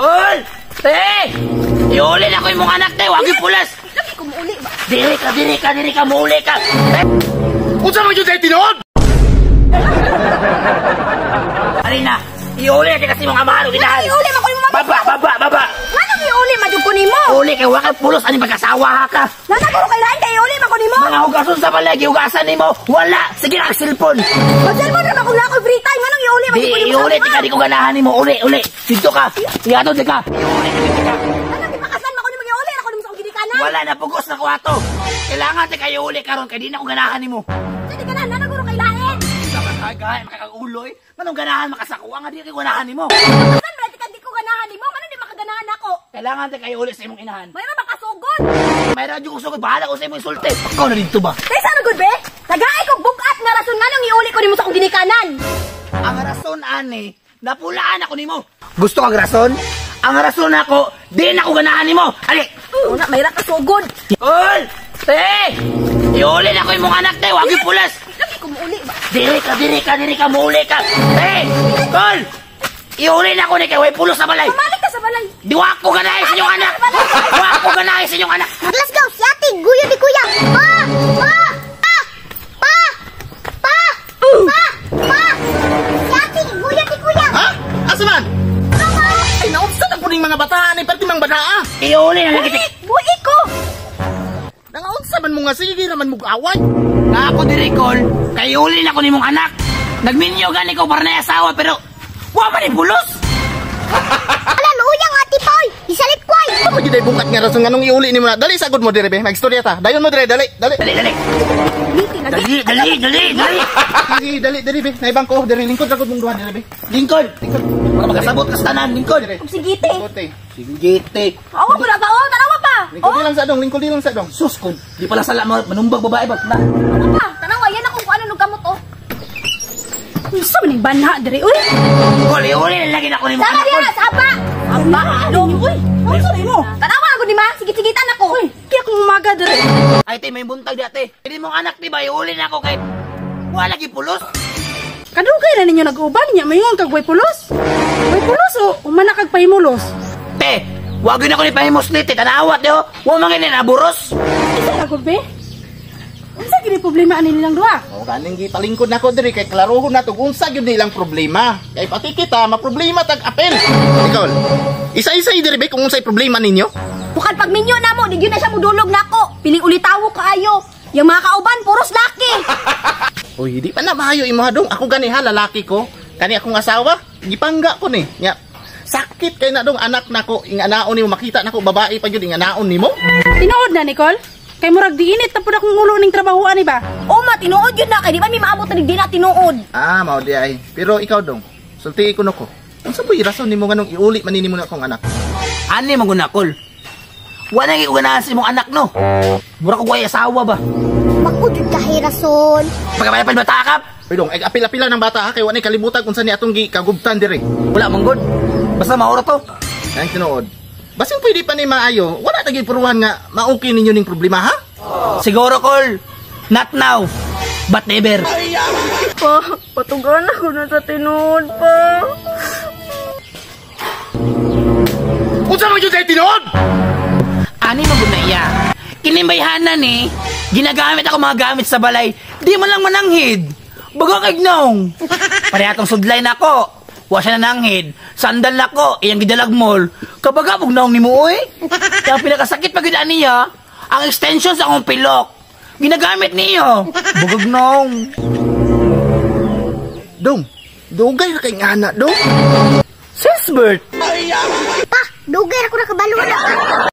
Ol! Te! Iuli na ko yung mga anak, te! Wag yung pulas! Lagi ko muuli ba? Diri ka, diri ka, diri ka, muuli ka! Te! Unsa man gyud tinuod? Alina, iuli na kasi mga mahal o ginahan. Iuli man ko nimo. Baba, baba, baba! Nganong iuli man jud ko nimo? Uli kay wakay pulos ani pagkasawa ha ka. Nana guro kay lain kay iuli man ko nimo. Mga hugason sa balay, gihugasan nimo. Wala! Sige na ang cellphone. Mag-cellphone ra ba kung naa koy free time? Nganong iuli man Di, jud ko nimo? iuli, tika, di ko ganahan nimo. Uli, uli. Dito ka. Iyato, di ka. Iuli, di ka. Nganong gipakasan man ko nimo, iuli ra ko nimo sa akong ginikanan? Wala na, pugos na ko ato. Kailangan ti kayo uli karon kay di na ko ganahan nimo. Sige ka na, nana guro kay lain. Kagay, makakaguloy. Nganong ganahan makasakuha nga di ko ganahan nimo. Pakasan man tika di ko ganahan nimo, nganong di makaganahan ako? Kailangan ti kayo uli sa imong inahan. Mayroon ba kasugod? May radyo ko sugod, bahala ko sa imong insulte. Ikaw na dito ba? Kaysa na gud be? Tagaay ko bugat nga rason nganong iuli ko nimo sa akong ginikanan. Ang rason ani, napulaan ako nimo. Gusto kag rason? Ang rason ako, di na ko ganahan nimo. Ali. Una, mayra kasugod. Ol! Te! Iuli na ko imong anak, te. Wag yung pulas. Lagi ko muuli ba? Diri ka, diri ka, diri ka, muuli ka. Te! Ol! Iuli na ko ni kay way pulos sa balay. Balik ka sa balay. Di wa ko ganahe sa inyong anak. Wa ko ganahe sa inyong anak. Let's go, si ate, guyo ni kuya. Pa! Pa! Pa! Pa! Pa! Pa! Pa! Si ate, guyo ni kuya. Ha? Asa man? Ay, naunsa na po ning mga bataan ay perti mang bataa. Iuli na lang kita. Buhi ko. Nangaunsa man mo nga sige raman mo away. Na ako diri kol, kay iuli na ko nimong anak. Nagminyo gani ko para na asawa pero wa man ni pulos. Ala, luuyang ate Paul. Isalit ko ay. Ano gyud ay bungkat nga rason nganong iuli nimo na? Dali sagod mo dire be, magstorya ta. Dayon mo dire, dali, dali. Dali, dali. Liti lagi. Dali, dali, dali, dali. Sige, dali dali be. Naibang ko dire lingkod ra gud mong duha dire be. Lingkod. Para makasabot ka sa tanan, lingkod. Dire. Ug sigite. Kote. Sige, Oo, wala ba? Oo, tanawa pa. Lingkod di lang sa dong, lingkod di lang sa dong. Sus ko, di pala sala manumbag babae ba? Na. Ano pa? Tanawa, yan akong kung ano nung kamot, oh. Unsa man ning banha dire, uy? Kol, iuli na lagi na ko nimong Sama anak. diha, Kol. saba. Aba, dong, uy. Unsa nimo? Tanawa ako ni ma, sigit-sigitan ako. Uy, kaya akong umaga dire. Ay, te, may buntag di ate. Hindi mong anak, di ba? Iuli na ako kay wala lagi pulos. Kadugay na ninyo nag-uban niya, mayon kag way pulos. Way pulos o umana kag pahimulos. Te, wag yun ako ni pahimos ni te. Tanawat, di oh. Wa man gini naburos. Isa na gud be. Unsa gini problema ani nilang duha? O ganing gipalingkod nako diri kay klarohon na to unsa gyud nilang problema. Kay pati kita maproblema tag apel. Ikaw. Isa-isa diri be kung unsay problema ninyo. Bukad pag minyo na mo, di gyud na siya mudulog nako. Piling ulitawo kaayo. Yang mga kauban puros laki. Uy, di pa na maayo imo dong. Ako gani ha lalaki ko. Kani akong asawa, gipangga ko ni. Nya. Sakit kay na dong anak nako, inganaon nimo makita nako babae pa gyud inganaon nimo. Tinuod na Nicole. Kay murag diinit na pud akong ulo ning trabahoan ni ba? O ma, tinuod yun na kay di ba may maabot na di na tinuod. Ah, mao di ay. Pero ikaw dong, sulti ko nako. Unsa po'y rason nimo nganong iuli man nimo na akong anak? Ani man guna, Kol. Wala nang ganahan sa imong anak, no? Mura ko way asawa ba? Bako jud kahay rason. Pagkabalapal ba takap? Uy dong, ay apil-apila ng bata ha kay wa nay kalibutan kung saan ni atong gikagubtan diri. Wala man gud. Basta maura to. Ang tinuod. Basin pwede pa ni maayo, wala ta gyud puruhan nga ma-okay ninyo ning problema ha? Siguro, Kol. Not now, but never. Pa, patugan ako na sa tinuod pa. Unsa man gyud tinuod? Ani man gud na iya. Kinimbayhanan ni, ginagamit ako mga gamit sa balay. Di man lang mananghid. Bago kay gnong. Pareha tong sudlay nako. Wa siya nananghid. Sandal nako, iyang gidalag mall. Kabaga pug naong nimo oy. Kaya ang pinakasakit pa gyud ani niya, ang extension sa akong pilok. Ginagamit niyo. Bugog naong. Dong, dugay ra kay ngana dong. Sisbert. Pa, dugay ra ko nakabalo na.